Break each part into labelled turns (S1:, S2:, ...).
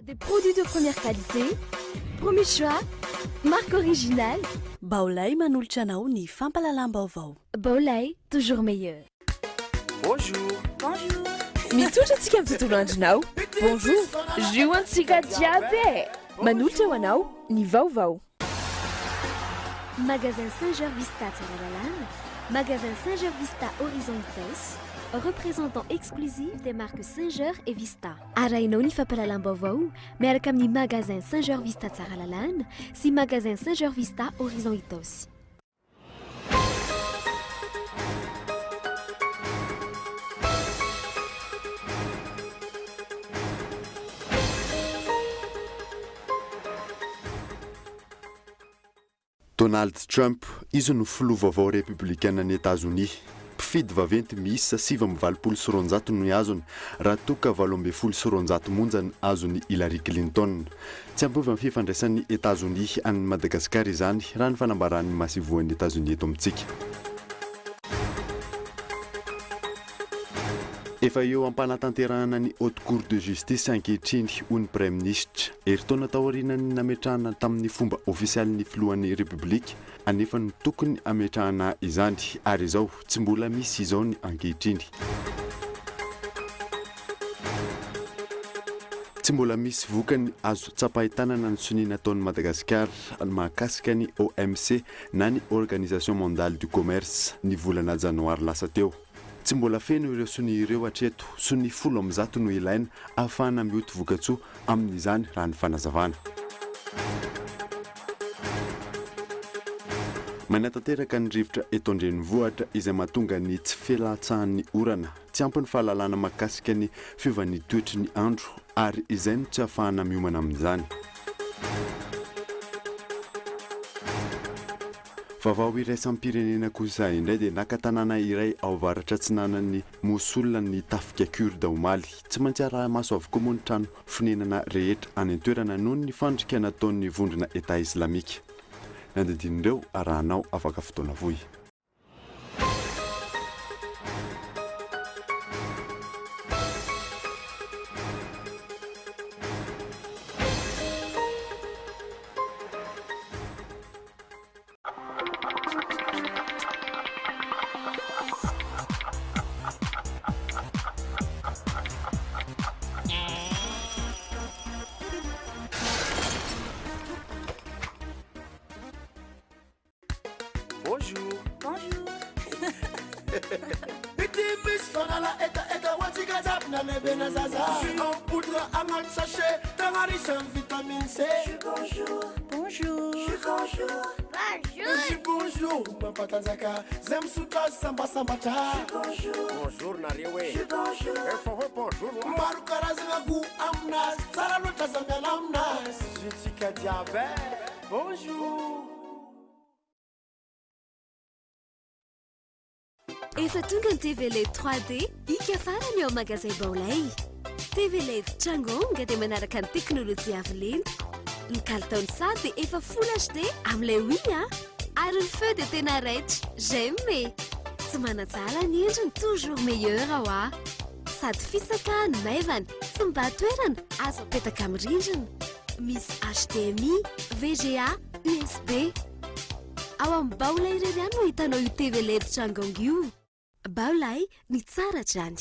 S1: Des produits de première qualité, premier choix, marque originale.
S2: Baolai manolotra anao ny fampahalalam-baovao.
S1: Baolai, toujours meilleur.
S3: Bonjour.
S1: Bonjour.
S4: Mitsotra antsika amin'ny tontolo andronao. Bonjour. Jus antsika jiaby e. Manolotra ho anao ny vaovao.
S1: Magasin Singer Vista Tsaralalàna, Magasin Singer Vista Horizon Itaosy, représentant exclusif des marques Singer et Vista. Arahinao ny fampahalalam-baovao miaraka amin'ny Magasin Singer Vista Tsaralalàna sy Magasin Singer Vista Horizon Itaosy.
S5: Donald Trump, izy no filoha vaovao repoblikanan'i Etazonia. Mpifidy vaventy miisa 289 no azony, raha toa ka 218 monja ny azon'i Hillary Clinton. Tsy hampiova ny fifandraisan'i Etazonia an'i Madagasikara izany, raha ny fanambaran'ny masoivohon'i Etazonia eto amintsika. Efa eo am-panatanterahana ny Haute Cour de Justice ankehitriny, hoy ny Praiminisitra. Herintaona taorianan'ny nametrahana tamin'ny fomba ofisialy ny filohan'ny Repoblika anefa no tokony hametrahana izany, ary izao tsy mbola misy izao ny ankehitriny. Tsy mbola misy vokany azo tsapain-tanana ny sonia nataon'i Madagasikara mahakasika ny OMC na ny Organisation Mondale du Commerce ny volana janoary lasa teo. Tsy mbola feno ireo sonia ireo hatreto, sonia 110 no ilaina ahafahana mioty vokatsoa amin'izany raha ny fanazavana. Maina tanteraka ny rivotra eto an-drenivohitra izay mahatonga ny tsy filatsahan'ny orana. Tsy ampy ny fahalalana mahakasika ny fiovan'ny toetry ny andro ary izay no tsy ahafahana miomana amin'izany. Vaovao iraisam-pirenena kosa indray dia naka tanàna iray ao avaratra atsinanan'i Mosul ny tafika Kurde omaly. Tsy maintsy arahi-maso avokoa moa ny trano fonenana rehetra any an-toerana noho ny fandrika nataon'ny vondrona Etat Islamika. Ny andinindin'ireo arahanao afaka fotoana fohy.
S3: Bonjour.
S6: Bonjour.
S3: Ity misy fanala hetaheta ho antsika jiaby na lehibe na zaza. Jus en poudre agnaty sachet tegna riche en vitamine C.
S6: Jus bonjour. Bonjour.
S3: Jus bonjour.
S6: Bonjour.
S3: Jus bonjour mampatanjaka zay misotro azy sambasambatra. Jus bonjour.
S7: Bonjour nareo e.
S6: Jus bonjour.
S7: Efa hoe bonjour wa.
S3: Maro karazagna goût aminazy tsara loatra aza miala aminazy. Jus-ntsika jiaby e. Bonjour.
S1: Efa tonga ny TV LED 3D hika farany ao magasin Baolai. TV LED Changong dia manaraka ny teknolojia avo lenta. Ny kalitaon'ny sary dia efa Full HD amin'ilay oui a! Ary ny feu dia tena raitra, j'aime e! Tsy manan-tsahala ny endriny, toujours meilleur hoa. Sady fisaka no maivana, tsy mibahan-toerana, azo apetaka amin'ny rindrina. Misy HDMI, VGA, USB. Ao amin'ny Baolai irery ihany no ahitanao io TV LED Changong io. Baolai, ny tsara hatrany.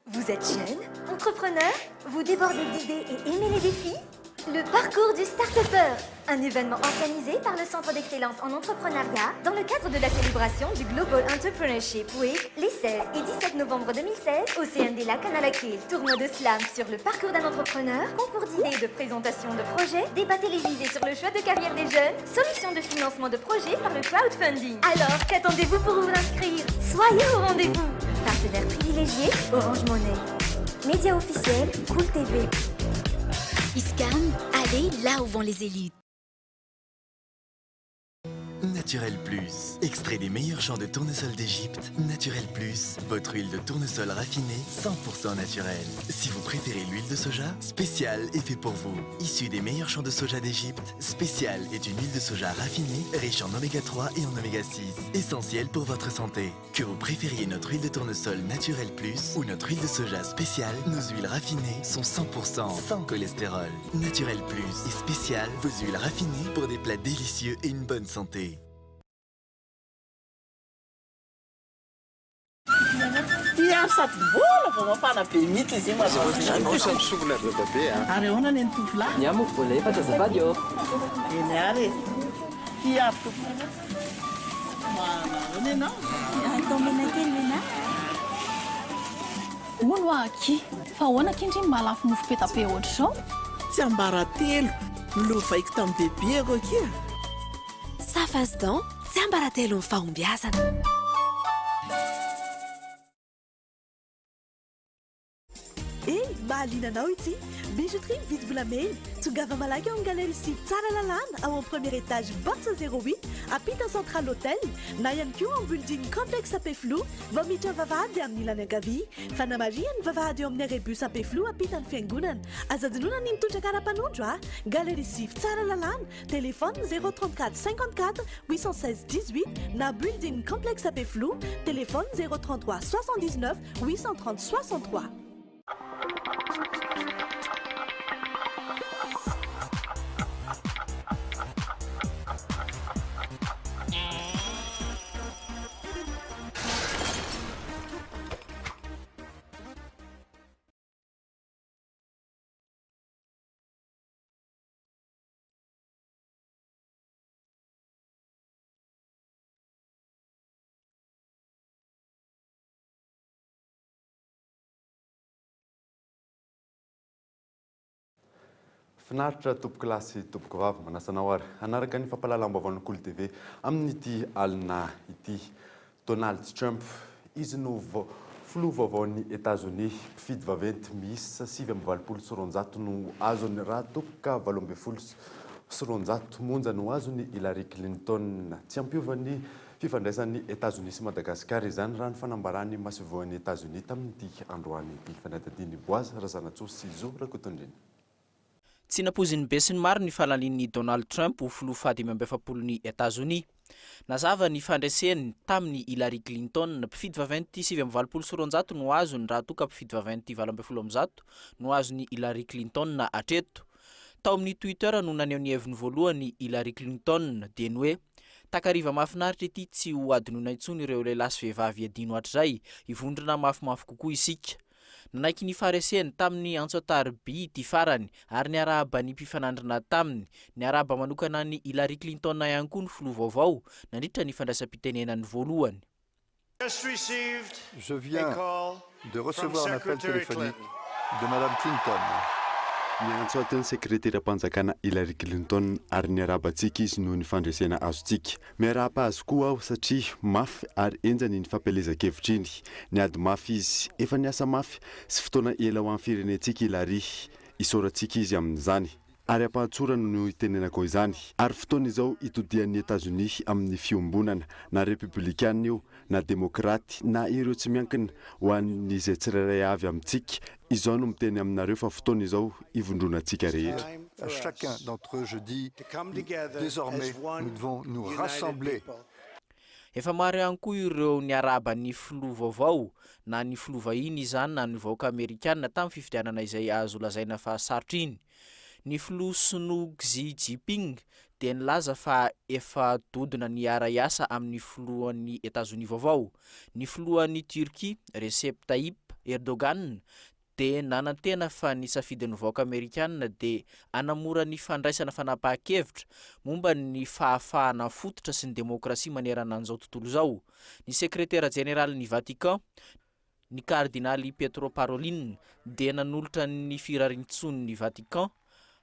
S6: Vous êtes jeune, entrepreneur, vous débordez d'idées et aimez les défis? Le parcours du Start-upper, un événement organisé par le Centre d'excellence en entrepreneuriat dans le cadre de la célébration du Global Entrepreneurship Week les 16 et 17 novembre 2016 au CND Lac Analakely. Tournoi de slam sur le parcours d'un entrepreneur, concours d'idées et de présentation de projets, débat télévisé sur le choix de carrière des jeunes, solution de financement de projets par le crowdfunding. Alors, qu'attendez-vous pour vous inscrire? Soyez au rendez-vous! Partenaire privilégié, Orange Money. Média officiel, Cool TV.
S8: Iscam, allez là où vont les élites. Naturel Plus. Extrait des meilleurs champs de tournesol d'Égypte, Naturel Plus, votre huile de tournesol raffinée 100% naturelle. Si vous préférez l'huile de soja, Spécial est fait pour vous. Issu des meilleurs champs de soja d'Égypte, Spécial est une huile de soja raffinée, riche en oméga 3 et en oméga 6, essentielle pour votre santé. Que vous préfériez notre huile de tournesol Naturel Plus ou notre huile de soja spéciale, nos huiles raffinées sont 100% sans cholestérol. Naturel Plus et Spécial, vos huiles raffinées pour des plats délicieux et une bonne santé.
S9: Ty ary sady mbola vao mafana be mihitsy izy io
S10: Zany kosa misongona be a.
S9: Ary ahoana ny an'ny tovolahy?
S11: Ny ahy moa mbola efatra azafady ô.
S9: Eny ary e. Ty ary tompoko. Manahoana ianao?
S2: Atao mena kely nena a.
S12: Hono hoa akia, fa ahoana akia ndry ny mahalafo mofo peta-pe ohatr'izao?
S9: Tsiambaratelo nolovaiko tamin'ny bebeko akia.
S1: Safasdan, tsiambaratelon'ny fahombiazana.
S2: Eny, mahaliana anao ity. Bijouterie mividy volamena. Tongava malaky ao amin'ny Galerie Sivy Tsaralalàna, ao amin'ny premier étage box 08, ampita Central Hotel, na ihany koa ao amin'ny building complexe Ampefiloha, vao miditra ny vavahady amin'ny ilany ankavia. Fanamarihana ny vavahady eo amin'ny arrêt bus Ampefiloha ampitan'ny fiangonana. Aza adinoina ny mitondra kara-panondro a! Galerie Sivy Tsaralalàna, téléphone 034 54 816 18 na building complexe Ampefiloha, téléphone 033 79 830 63.
S5: Finaritra tompokolahy sy tompokovavy, manasa anao ary hanaraka ny fampahalalam-baovaon'ny Kolo TV amin'ity alina ity. Donald Trump, izy no filoha vaovaon'i Etazonia, mpifidy vaventy miisa 289 no azony raha toa ka 218 monja no azon'i Hillary Clinton. Tsy hampiova ny fifandraisan'i Etazonia sy Madagasikara izany raha ny fanambaran'ny masoivohon'i Etazonia tamin'ity androany ity. Fanadihadian'i Boaz Razanatsoa sy Zo Rakotondriana.
S13: Tsy nampoizin'ny besinimaro ny fahalanian'i Donald Trump ho filoha faha-45n'i Etazonia. Nazava ny fandreseny tamin'i Hillary Clinton, mpifidy vaventy 289 no azony raha toa ka mpifidy vaventy 118 no azon'i Hillary Clinton hatreto. Tao amin'ny Twitter no naneho ny heviny voalohany Hillary Clinton, dia ny hoe, Takariva mahafinaritra ity tsy ho hadinoina intsony ireo lehilahy sy vehivavy hadino hatrizay, hivondrona mafimafy kokoa isika. Nanaiky ny fahareseny tamin'ny antso an-tariby ity farany ary niarahaba ny mpifanandrina taminy. Niarahaba manokana an'i Hillary Clinton ihany koa ny filoha vaovao nandritra ny fandraisam-pitenenany voalohany.
S10: Je viens de recevoir un appel téléphonique de Madame Clinton.
S5: Niantso ahy teo ny sekreteram-panjakana Hillary Clinton ary niarahaba antsika izy noho ny fandresena azontsika. Miarahaba azy koa aho satria mafy ary henjana iny fampielezan-kevitra iny. Niady mafy izy. Efa niasa mafy sy fotoana ela ho an'ny firenentsika i Larry. Isaorantsika izy amin'izany. Ary am-pahatsorana no itenenako izany. Ary fotoana izao hitodihan'i Etazonia amin'ny fiombonana, na Repoblikanina io, na Demokraty, na ireo tsy miankina, ho an'izay tsirairay avy amintsika. Izao no miteny aminareo fa fotoana izao hivondronantsika rehetra.
S10: À chacun d'entre eux, je dis, désormais, nous devons nous rassembler.
S13: Efa maro ihany koa ireo niarahaba ny filoha vaovao, na ny filoha vahiny izany na ny vahoaka amerikana tamin'ny fifidianana izay azo lazaina fa sarotra iny. Ny filoha sinoa Xi Jinping dia nilaza fa efa dodona ny hiara-hiasa amin'ny filohan'i Etazonia vaovao. Ny filohan'i Turquie, Recep Tayyip Erdogan, dia nanantena fa ny safidin'ny vahoaka amerikana dia hanamora ny fandraisana fanapahan-kevitra momba ny fahafahana fototra sy ny demokrasia manerana an'izao tontolo izao. Ny sekretera jeneralin'i Vatican, ny kardinaly Pietro Parolin, dia nanolotra ny firarintsoan'ny Vatican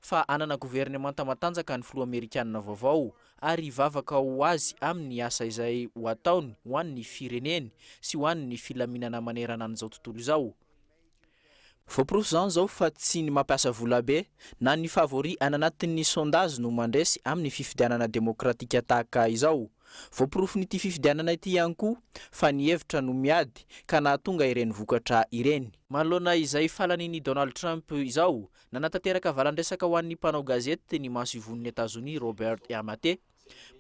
S13: fa hanana governemanta matanjaka ny filoha amerikana vaovao ary hivavaka ho azy amin'ny asa izay ho ataony ho an'ny fireneny sy ho an'ny filaminana manerana an'izao tontolo izao. Voaporofo izany izao fa tsy ny mampiasa volabe na ny favori any anatin'ny sondage no mandresy amin'ny fifidianana demokratika tahaka izao. Voaporofon'ity fifidianana ity ihany koa fa ny hevitra no miady ka nahatonga ireny vokatra ireny. Manoloana izay fahalanian'i Donald Trump izao, nanatanteraka valan-dresaka ho an'ny mpanao gazety ny masoivohon'i Etazonia Robert Yamate.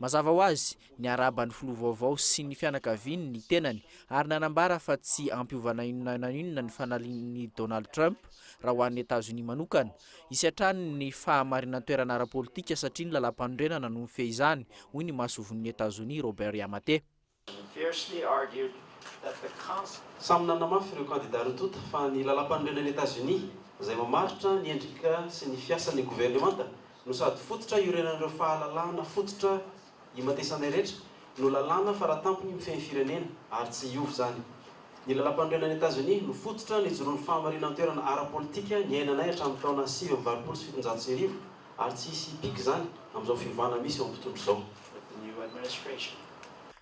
S13: Mazava ho azy, niarahaba ny filoha vaovao sy ny fianakaviany ny tenany ary nanambara fa tsy hampiova na inona na inona ny fanalian'i Donald Trump raha ho an'i Etazonia manokana. Hisy hatrany ny fahamarinan-toerana ara-politika satria ny lalàmpanorenana no mifehy izany, hoy ny masoivohon'i Etazonia Robert Yamate.
S11: Samy nanamafy ireo kandidà roa tonta fa ny lalàmpanorenan'i Etazonia, izay mamaritra ny endrika sy ny fiasan'ny governemanta, no sady fototra iorenan'ireo fahalalahana fototra imatesanay rehetra, no lalàna faratampony mifehy ny firenena, ary tsy hiova izany. Ny Lalàmpanorenan'i Etazonia no fototra nijoroan'ny fahamarinan-toerana ara-politika niainanay hatramin'ny taona 1789, ary tsy hisy hipiaka izany amin'izao fiovana misy eo amin'ny mpitondra izao.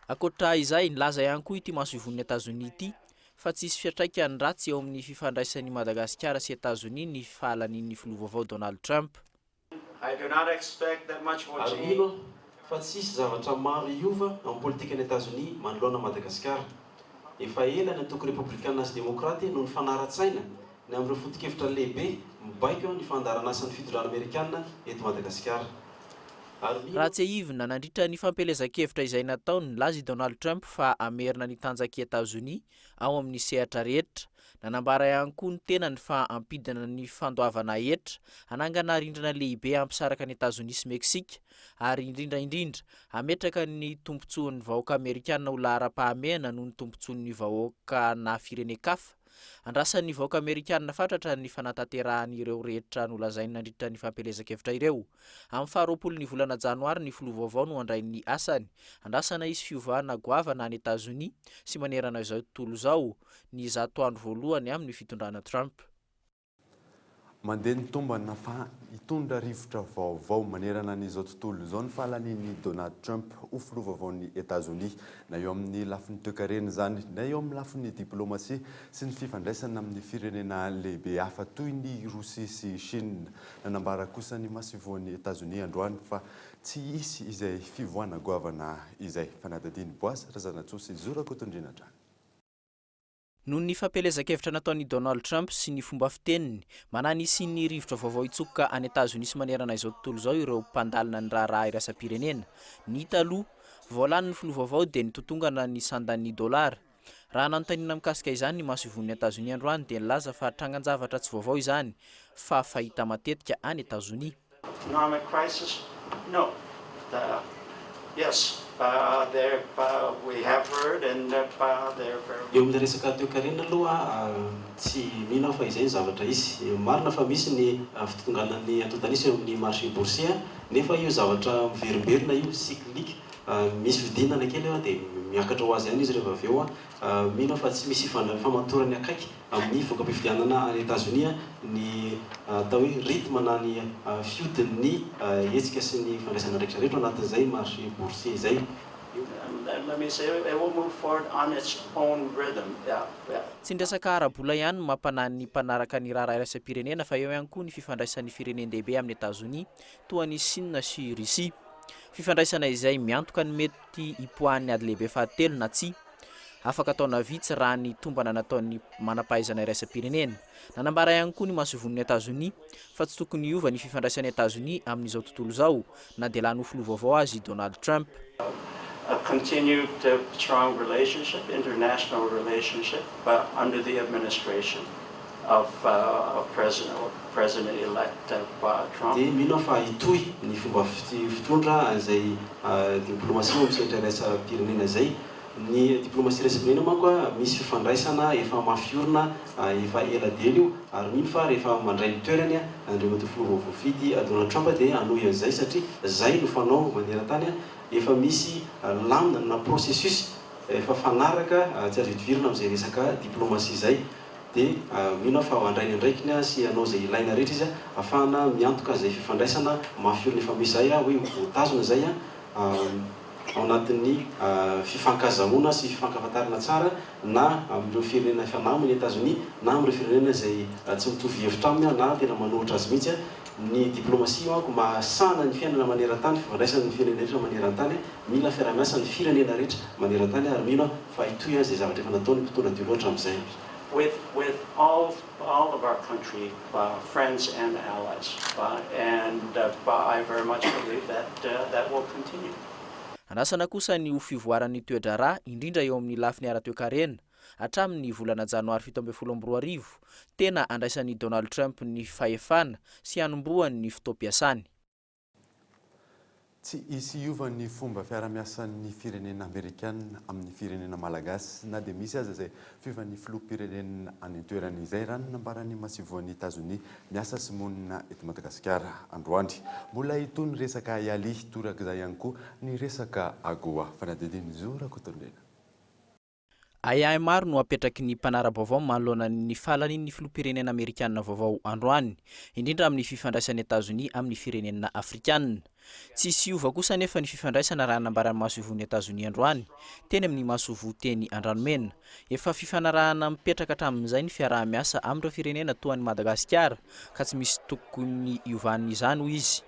S13: Ankoatra izay, nilaza ihany koa ity masoivohon'i Etazonia ity fa tsy hisy fiantraikany ratsy eo amin'ny fifandraisan'i Madagasikara sy Etazonia ny fahalanian'ny filoha vaovao Donald Trump.
S11: Ary mino aho fa tsy hisy zavatra maro hiova amin'ny politikan'i Etazonia manoloana Madagasikara. Efa ela ny antoko Repoblikana sy Demokraty no nifanara-tsaina ny amin'ireo foto-kevitra lehibe mibaiko ny fandaharan'asan'ny fitondrana amerikana eto Madagasikara. Ary mino
S13: Raha
S11: aho.
S13: tsiahivina, nandritra ny fampielezan-kevitra izay nataony, nilaza i Donald Trump fa hamerina ny tanjak'i Etazonia ao amin'ny sehatra rehetra. Nanambara ihany koa ny tenany fa hampidina ny fandoavana hetra, hanangana rindrina lehibe hampisaraka an'i Etazonia sy Meksika, ary indrindra indrindra, hametraka ny tombontsoan'ny vahoaka amerikana ho laharam-pahamehana noho ny tombontsoan'ny vahoaka na firenen-kafa. Andrasan'ny vahoaka amerikana fatratra ny fanatanterahany ireo rehetra nolazainy nandritra ny fampielezan-kevitra ireo. Amin'ny faharoapolo ny volana janoary ny filoha vaovao no handray ny asany. Andrasana hisy fiovana goavana any Etazonia sy manerana izao tontolo izao ny zato andro voalohany amin'ny fitondrana Trump.
S5: Mandeha ny tombana fa hitondra rivotra vaovao manerana an'izao tontolo izao ny fahalanian'i Donald Trump ho filoha vaovaon'i Etazonia, na eo amin'ny lafiny toekarena izany, na eo amin'ny lafiny diplaomasia sy ny fifandraisana amin'ny firenena lehibe hafa toy ny Rosia sy Chine. Nanambara kosa ny masoivohon'i Etazonia androany fa tsy hisy izay fivoahana goavana izay. Fanadihadian'i Boaza Razanatsoa sy Zo Rakotondriana hatrany.
S13: Noho ny fampielezan-kevitra nataon'i Donald Trump sy ny fomba fiteniny, manahy ny hisian'ny rivotra vaovao hitsoka any Etazonia sy manerana izao tontolo izao ireo mpandalina ny raharaha iraisam-pirenena. Ny hita aloha, vao lany ny filoha vaovao dia nitotongana ny sandan'ny dolara. Raha nanontaniana mikasika izany ny masoivohon'i Etazonia androany dia nilaza fa trangan-javatra tsy vaovao izany fa fahita matetika any Etazonia.
S14: Economic crisis? No. Yes, there we have heard and there very.
S11: Eo amin'ilay resaka toekarena aloha tsy mino aho fa izay ny zavatra hisy. Marina fa misy ny fitotonganan'ny antontan'isa eo amin'ny marché boursier nefa io zavatra miverimberina io, cyclique, misy fidinana kely eo dia miakatra ho azy ihany izy rehefa avy eo. Mino aho fa tsy misy ifamatorany akaiky amin'ny voka-pifidianana any Etazonia ny atao hoe rythme na ny fihodin'ny hetsika sy ny fandraisana andraikitra rehetra ao anatin'izay marché boursier izay.
S13: Tsy ny resaka ara-bola ihany no mampanahy ny mpanaraka ny raharaha iraisam-pirenena fa eo ihany koa ny fifandraisan'ny firenen-dehibe amin'i Etazonia toa an'i Sina sy Russie. Fifandraisana izay miantoka ny mety hipoahan'ny ady lehibe fahatelo na tsia. Afaka taona vitsy raha ny tombana nataon'ny manam-pahaizana iraisam-pirenena. Nanambara ihany koa ny masoivohon'i Etazonia fa tsy tokony hiova ny fifandraisan'i Etazonia amin'izao tontolo izao na dia lany ho filoha vaovao aza i Donald Trump.
S14: A continued strong relationship, international relationship under the administration of President elect Trump.
S11: Dia mino aho fa hitohy ny fomba fitondra izay diplomasia eo amin'ny sehatra iraisam-pirenena izay. Ny diplomasia iraisam-pirenena manko misy fifandraisana efa mafy orina efa ela dia ela io ary mino fa rehefa mandray ny toerany Andriamatoa Filoha vao voafidy Donald Trump dia hanohy an'izay satria izay no fanao maneran-tany, efa misy lamina na processus efa fanaraka tsy azo idivirana amin'izay resaka diplomasia izay dia mino aho fa handray ny andraikiny sy hanao izay ilaina rehetra izy ahafahana miantoka izay fifandraisana mafy orina efa misy izay hoe voatazona izay ao anatin'ny fifankazahoana sy fifankafantarana tsara na amin'ireo firenena efa namany Etazonia na amin'ireo firenena izay tsy mitovy hevitra aminy na tena manohitra azy mihitsy. Ny diplomasia manko mahasahana ny fiainana maneran-tany, fifandraisana ny firenena rehetra maneran-tany, mila fiaraha-miasa ny firenena rehetra maneran-tany ary mino aho fa hitohy izay zavatra efa nataon'ny mpitondra teo loatra amin'izay.
S14: With with all all of our country friends and allies and I very much believe that that will continue.
S13: Andrasana kosa ny ho fivoaran'ny toe-draharaha, indrindra eo amin'ny lafiny ara-toekarena, hatramin'ny volana janoary 2017, tena andraisan'i Donald Trump ny fahefana sy hanombohany ny fotoam-piasany.
S5: Tsy hisy hiova ny fomba fiara-miasan'ny firenena amerikana amin'ny firenena malagasy na dia misy aza izay fiovan'ny filoham-pirenena any an-toerana izay, raha ny nambaran'ny masoivohon'i Etazonia miasa sy monina eto Madagasikara androany. Mbola hitohy ny resaka Yali, torak'izay ihany koa ny resaka Agoa. Fanadihadian'i Zo Rakotondrena.
S13: Ahiahy maro no apetraky ny mpanara-baovao manoloana ny fahalanian'ny filoham-pirenena amerikana vaovao androany, indrindra amin'ny fifandraisan'i Etazonia amin'ny firenena afrikana. Tsy hisy hiova kosa anefa ny fifandraisana raha nambaran'ny masoivohon'i Etazonia androany, teny amin'ny masoivoho teny Andranomena. Efa fifanarahana mipetraka hatramin'izay ny fiaraha-miasa amin'ireo firenena toa an'i Madagasikara ka tsy misy tokony hiovan'izany, hoy izy.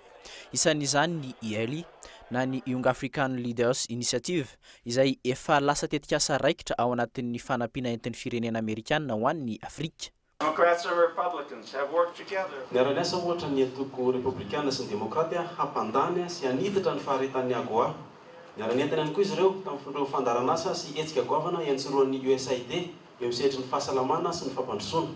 S13: Isan'izany ny YALI na ny Young African Leaders Initiative izay efa lasa tetikasa raikitra ao anatin'ny fanampiana entin'ny firenena amerikana ho an'ny Afrika.
S14: Democrats and Republicans have worked together.
S11: Niara-niasa ohatra ny antoko Repoblikana sy ny Demokraty hampandany sy hanitatra ny faharetan'ny AGOA. Niara-nientana ihany koa izy ireo tamin'ireo fandaharanasa sy hetsika goavana iantsorohan'ny USAID eo amin'ny sehatry ny fahasalamana sy ny fampandrosoana.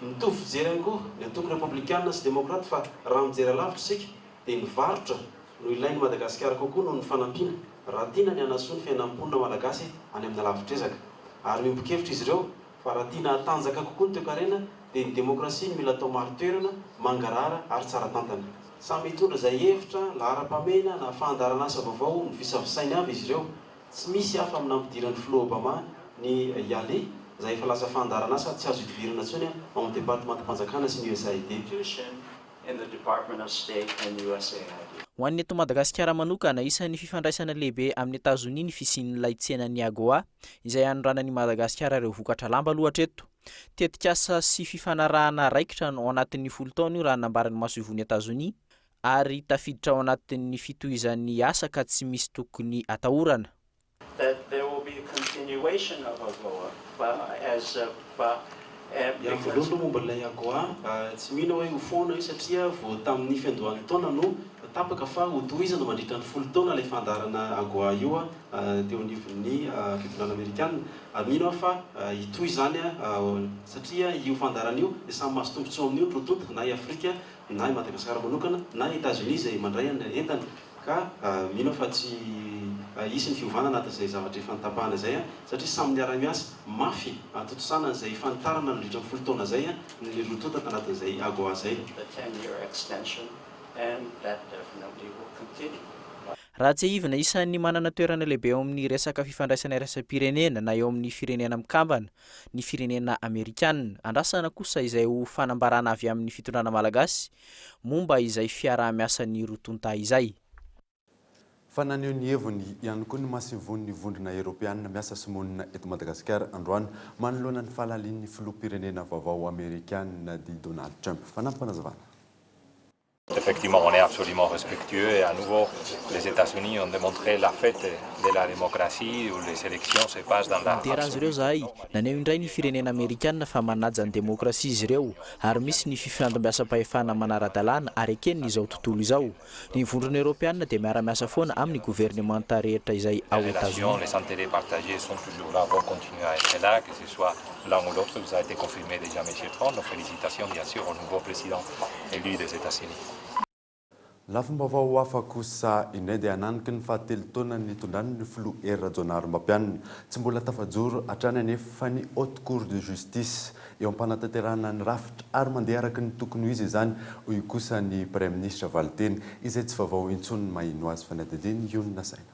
S11: Mitovy fijery ihany koa ny antoko Repoblikana sy Demokraty fa raha mijery alavitra isika dia ny varotra no ilain'i Madagasikara kokoa noho ny fanampiana raha tiana ny hanasoa ny fiainan'ny mponina malagasy any amin'ny alavitr'ezaka. Ary miombon-kevitra izy ireo fa raha tiana hatanjaka kokoa ny toekarena dia ny demokrasia no mila atao marin-toerana, mangarahara ary tsara tantana. Samy hitondra izay hevitra, laharam-pahamehana na fandaharanasa vaovao novisavisainy avy izy ireo. Tsy misy hafa amin'ny nampidiran'ny filoha Obama ny YALI, izay efa lasa fandaharanasa tsy azo idivirana intsony ao amin'ny departemantam-panjakana sy ny USAID.
S14: in the Department of State and USAID.
S13: Ho an'ny eto Madagasikara manokana, isan'ny fifandraisana lehibe amin'i Etazonia ny fisian'ilay tsenan'ny AGOA, izay anondranan'i Madagasikara ireo vokatra lamba aloha hatreto. Tetikasa sy fifanarahana raikitra ao anatin'ny folo taona io raha ny nambaran'ny masoivohon'i Etazonia, ary tafiditra ao anatin'ny fitohizan'ny asa ka tsy misy tokony atahorana.
S14: That there will be a continuation of AGOA as a
S11: Ny voalohany aloha momba ilay AGOA, tsy mino aho hoe ho foana io satria vao tamin'ny fiandohan'ny taona no tapaka fa hotohizana mandritra ny folo taona ilay fandaharana AGOA io teo anivon'ny fitondrana amerikana. Ary mino aho fa hitohy izany satria io fandaharana io dia samy mahazo tombontsoa amin'io ny roa tonta na i Afrika na i Madagasikara manokana na i Etazonia izay mandray entana. Ka mino aho fa tsy hisy ny fiovana anatin'izay zavatra efa notapahana izay satria samy niara-miasa mafy hahatontosana an'izay fanitarana nandritra ny folo taona izay ny roa tonta tanatin'izay AGOA izay.
S14: the 10 year extension and that definitely will continue.
S13: Raha tsiahivina, isan'ny manana toerana lehibe eo amin'ny resaka fifandraisana iraisam-pirenena na eo amin'ny firenena mikambana ny firenena amerikanina. Andrasana kosa izay ho fanambarana avy amin'ny fitondrana malagasy momba izay fiaraha-miasan'ny roa tonta izay.
S5: Fa naneho ny heviny ihany koa ny masoivohon'ny Vondrona Eoropeanina miasa sy monina eto Madagasikara androany manoloana ny fahalalian'ny filoham-pirenena vaovao amerikana dia Donald Trump. Fanampim-panazavana.
S15: Effectivement, on est absolument respectueux et à nouveau, les États-Unis ont démontré la fête de la démocratie où les élections se passent dans la
S13: Midera azy ireo izahay. Naneho indray ny firenena amerikana fa manaja ny demokrasia izy ireo ary misy ny fifandimbiasam-pahefana manara-dalàna ary eken'ny izao tontolo izao. Ny Vondrona Eoropeana dia miara-miasa foana amin'ny governemanta rehetra izay ao
S15: Les relations,
S13: Etazonia.
S15: les intérêts partagés sont toujours là, vont continuer à être là, que ce soit l'un ou l'autre, ça a été confirmé déjà Monsieur Trump, nos félicitations bien sûr au nouveau président élu des États-Unis.
S5: Lafim-baovao hafa kosa indray dia hananiky ny fahatelo taona nitondrany ny filoha Hery Rajaonarimampianina. Tsy mbola tafajoro hatrany anefa ny Haute Cour de Justice eo am-panatanterahana ny rafitra ary mandeha araka ny tokony ho izy izany, hoy kosa ny Praiminisitra Valinteny, izay tsy vaovao intsony ny maheno azy. Fanadihadian'i Ionona Saina.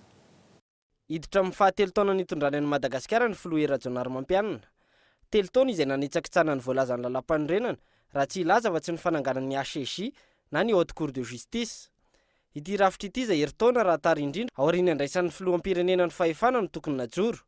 S16: Hiditra amin'ny fahatelo taona nitondrany an'i Madagasikara ny filoha Hery Rajaonarimampianina. Telo taona izay nanitsakitsahana ny voalazan'ny lalàmpanorenana, raha tsy hilaza afa-tsy ny fananganana ny HCJ na ny Haute Cour de Justice. Ity rafitra ity izay herintaona raha tara indrindra aorian'ny handraisan'ny filoham-pirenena ny fahefana no tokony najoro.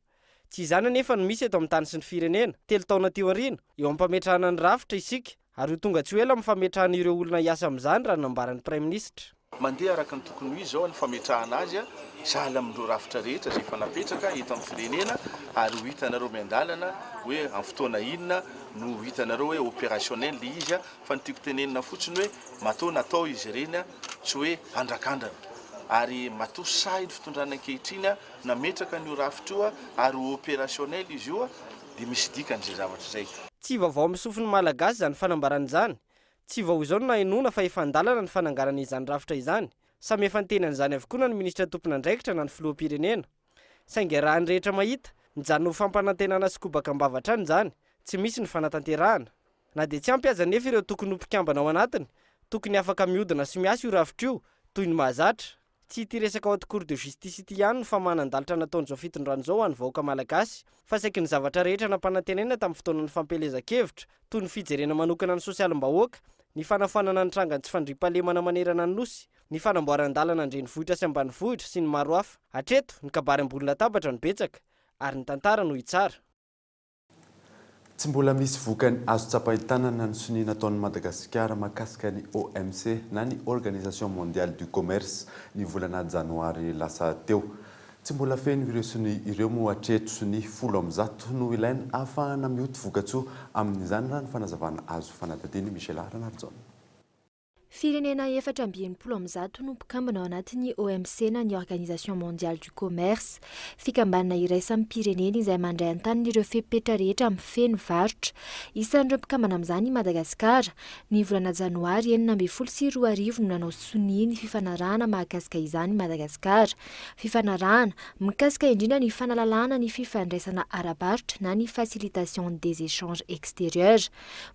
S16: Tsy izany anefa no misy eto amin'ny tany sy ny firenena. Telo taona aty aoriana, eo am-pametrahana ny rafitra isika. Ary ho tonga tsy ho ela amin'ny fametrahana ireo olona hiasa amin'izany raha ny nambaran'ny Praiminisitra.
S17: Mandeha araka ny tokony ho izy izao ny fametrahana azy, sahala amin'ireo rafitra rehetra izay efa napetraka eto amin'ny firenena ary ho hitanareo miandalana hoe amin'ny fotoana inona no ho hitanareo hoe opérationnel ilay izy fa ny tiako tenenina fotsiny hoe matoa natao izy ireny tsy hoe andrakandrana ary matoa sahy ny fitondrana ankehitriny nametraka an'io rafitra io ary ho opérationnel izy io dia misy dikany izay zavatra izay.
S16: Tsy vaovao amin'ny sofin'ny Malagasy izany fanambarana izany. Tsy vao izao no nahenoana fa efa an-dalana ny fananganana izany rafitra izany. Samy efa niteny an'izany avokoa na ny minisitra tompon'andraikitra na ny filoham-pirenena. Saingy iarahan'ny rehetra mahita, mijanona ho fampanantenana sy kobaka am-bava hatrany izany, tsy misy ny fanatanterahana. Na dia tsy ampy aza anefa ireo tokony ho mpikambana ao anatiny, tokony afaka mihodina sy miasa io rafitra io, toy ny mahazatra. Tsy ity resaka haute cour de justice ity ihany no famahanan-dalitra nataon'izao fitondrana izao ho an'ny vahoaka malagasy, fa saiky ny zavatra rehetra nampanantenaina tamin'ny fotoanan'ny fampielezan-kevitra, toy ny fijerena manokana ny sosialim-bahoaka, ny fanafoanana ny trangan'ny tsy fandriampahalemana manerana ny Nosy, ny fanamboaran-dalana an-drenivohitra sy ambanivohitra, sy ny maro hafa. Hatreto, ny kabary ambony latabatra no betsaka, ary ny tantara no hitsara.
S5: Tsy mbola misy vokany azo tsapain-tanana ny sonia nataon'i Madagasikara mahakasika ny OMC na ny Organisation Mondiale du Commerce ny volana janoary lasa teo. Tsy mbola feno ireo sonia ireo moa hatreto, sonia 110 no ilaina ahafahana mioty vokatsoa amin'izany raha ny fanazavana azo fanadihadian'i Michela Ranarijaona.
S4: Firenena 164 no mpikambana ao anatin'ny OMC na ny Organisation Mondiale du Commerce, fikambanana iraisam-pirenena izay mandray an-tanana ireo fepetra rehetra mifehy ny varotra. Isan'ireo mpikambana amin'izany i Madagasikara. Ny volana janoary 2016 no nanao sonia ny fifanarahana mahakasika izany i Madagasikara. Fifanarahana, mikasika indrindra ny fanalalahana ny fifandraisana ara-barotra na ny facilitation des échanges extérieurs.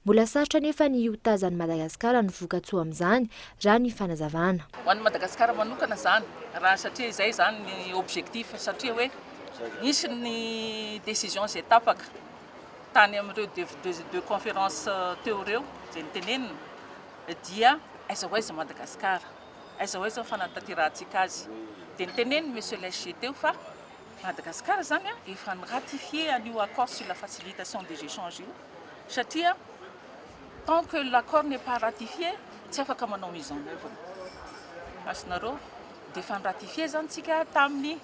S4: Mbola sarotra anefa ny hiotazan'i Madagasikara ny vokatsoa amin'izany, raha ny fanazavana.
S18: Ho an'i Madagasikara manokana izany, raha satria izay izany ny objectif, satria hoe nisy ny décision izay tapaka tany amin'ireo deux conférences teo ireo izay notenenina dia aiza ho aiza Madagasikara, aiza ho aiza ny fanatanterahantsika azy. Dia notenenin'i Monsieur le SG teo fa Madagasikara izany efa ni-ratifier an'io accord sur la facilitation des échanges io. satria tant que l'accord n'est pas ratifié tsy afaka manao mise en oeuvre azonareo dia efa ni-ratifier zany tsika tamin'ny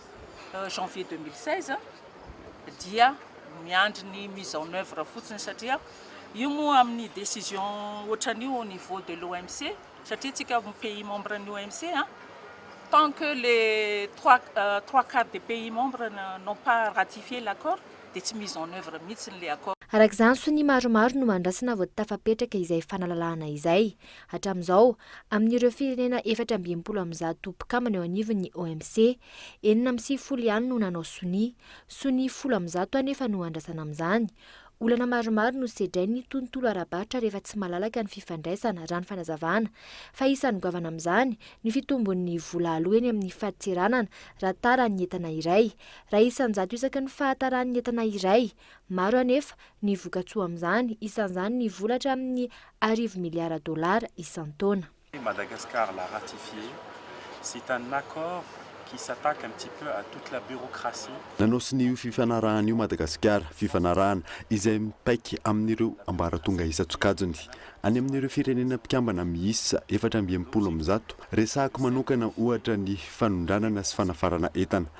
S18: janvier 2016 dia miandry ny mise en oeuvre fotsiny satria io moa amin'ny décision ohatran'io au niveau de l'OMC satria tsika pays membre ny OMC a tant que les trois quarts des pays membres n'ont pas ratifié l'accord dia tsy mise en oeuvre mihitsy ilay accord.
S4: Araka izany, sonia maromaro no andrasana vao tafapetraka izay fanalalahana izay. Hatramin'izao, amin'ireo firenena 164 mpikambana eo anivon'ny OMC, 96 ihany no nanao sonia. Sonia 110 anefa no andrasana amin'izany. Olana maromaro no sedrain'ny tontolo ara-barotra rehefa tsy malalaka ny fifandraisana, raha ny fanazavana. Fa isan'ny goavana amin'izany, ny fitombon'ny vola aloa eny amin'ny fadintseranana raha tara ny entana iray. Raha isan-jato isaky ny fahataran'ny entana iray. Maro anefa ny vokatsoa amin'izany, isan'izany ny vola hatramin'ny arivo miliara dolara isan-taona.
S19: Madagascar l'a ratifié, c'est un accord qui s'attaque un petit peu à toute la bureaucratie.
S5: Nanao sonia io fifanarahana io Madagasikara, fifanarahana izay mipaika amin'ireo ambaratonga isan-tsokajiny any amin'ireo firenena mpikambana miisa 164. Resahako manokana ohatra ny fanondranana sy fanafarana entana.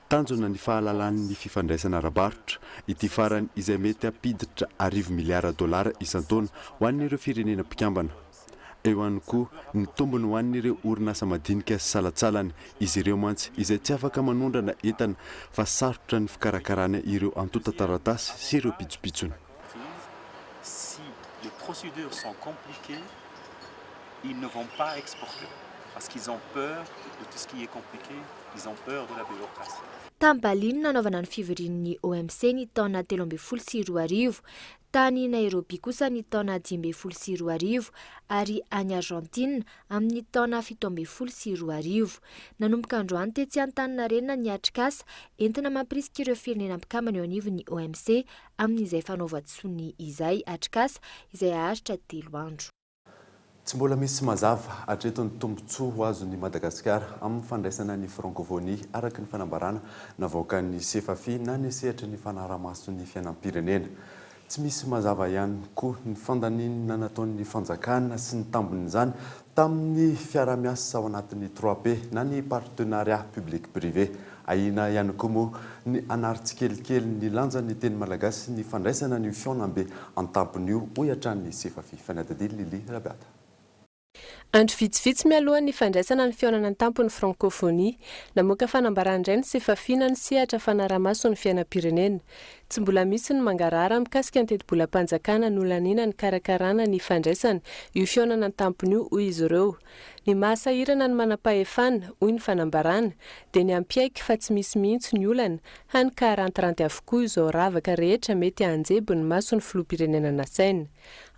S5: Tanjona ny fahalalan'ny fifandraisana ara-barotra, ity farany izay mety hampiditra arivo miliara dolara isan-taona ho an'ireo firenena mpikambana. Eo ihany koa ny tombony ho an'ireo orinasa madinika sy salantsalany, izy ireo mantsy izay tsy afaka manondrana entana fa sarotra ny fikarakarana ireo antontan-taratasy sy ireo pitsopitsony.
S19: Si les procédures sont compliquées, ils ne vont pas exporter parce qu'ils ont peur de tout ce qui est compliqué, ils ont peur de la bureaucratie.
S4: Tany Bali no nanaovana ny fivorian'ny OMC ny taona 2013, tany Nairobi kosa ny taona 2015 ary any Argentine amin'ny taona 2017. Nanomboka androany tetsy Antaninarenina ny atrikasa entina mampirisika ireo firenena mpikambana eo anivon'ny OMC amin'izay fanaovan-tsonia izay, atrikasa izay haharitra telo andro.
S5: Tsy mbola misy mazava hatreto ny tombontsoa ho azon'i Madagasikara amin'ny fandraisana ny Frankôfônia, araka ny fanambarana navoakan'ny Sefafi na ny sehatry ny fanaraha-maso ny fiainam-pirenena. Tsy misy mazava ihany koa ny fandaniana nataon'ny fanjakana sy ny tambin'izany tamin'ny fiarahamiasa ao anatin'ny trois P na ny partenariat public privé. Ahiana ihany koa moa ny hanary tsikelikely ny lanjan'ny teny malagasy ny fandraisana an'io fihaonambe an-tampony io, hoy hatrany ny Sefafi. Fanadihadian'i Lily Rabiata.
S20: Andro vitsivitsy mialoha ny fandraisana ny fihaonana an-tampon'ny Frankôfônia, namoaka fanambarana indray ny Sefafi na ny sehatra fanarahamaso ny fiainam-pirenena. Tsy mbola misy ny mangarahara mikasika ny tetibolam-panjakana nolaniana nikarakarana ny fandraisana io fihaonana an-tampony io, hoy izy ireo. Ny mahasahirana ny manampahefana, hoy ny fanambarana, dia ny hampiaiky fa tsy misy mihitsy ny olana, hany ka arantiranty avokoa izao ravaka rehetra mety hahanjeby ny mason'ny filoham-pirenena nasaina.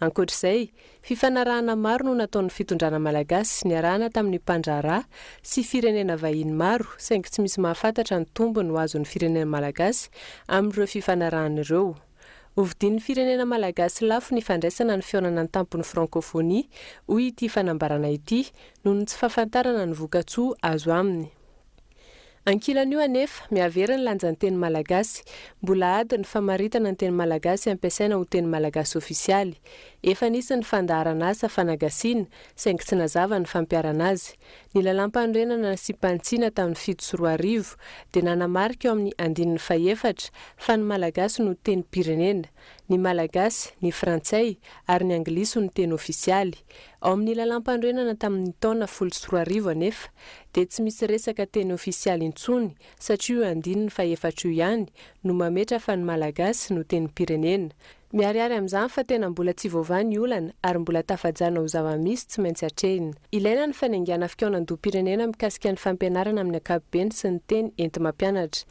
S20: Ankoatra izay, Fifanarahana maro no nataon'ny fitondrana malagasy niarahana tamin'ny mpandraharaha sy firenena vahiny maro saingy tsy misy mahafantatra ny tombony ho azon'ny firenena malagasy amin'ireo fifanarahana ireo. Hovidian'ny firenena malagasy lafo ny fandraisana ny fihaonana an-tampon'ny Frankôfônia, hoy ity fanambarana ity, noho ny tsy fahafantarana ny vokatsoa azo aminy. Ankilan'io anefa, mihavery ny lanjan'ny teny malagasy. Mbola ady ny famaritana ny teny malagasy ampiasaina ho teny malagasy ofisialy. Efa nisy ny fandaharan'asa fanagasiana, saingy tsy nazava ny fampiharana azy. Ny lalàmpanorenana nasiam-panitsiana tamin'ny 2007 dia nanamarika ao amin'ny andininy fahefatra fa ny malagasy no tenim-pirenena. Ny malagasy, ny frantsay ary ny anglisy no teny ofisialy. Ao amin'ny lalàmpanorenana tamin'ny taona 2010 anefa dia tsy misy resaka teny ofisialy intsony satria io andininy fahefatra io ihany no mametra fa ny malagasy no tenim-pirenena. Miharihary amin'izany fa tena mbola tsy voavaha ny olana ary mbola tafajanona ho zava-misy tsy maintsy atrehina. Ilaina ny fanaingàna fikaonandoham-pirenena mikasika ny fampianarana amin'ny ankapobeny sy ny teny enti-mampianatra.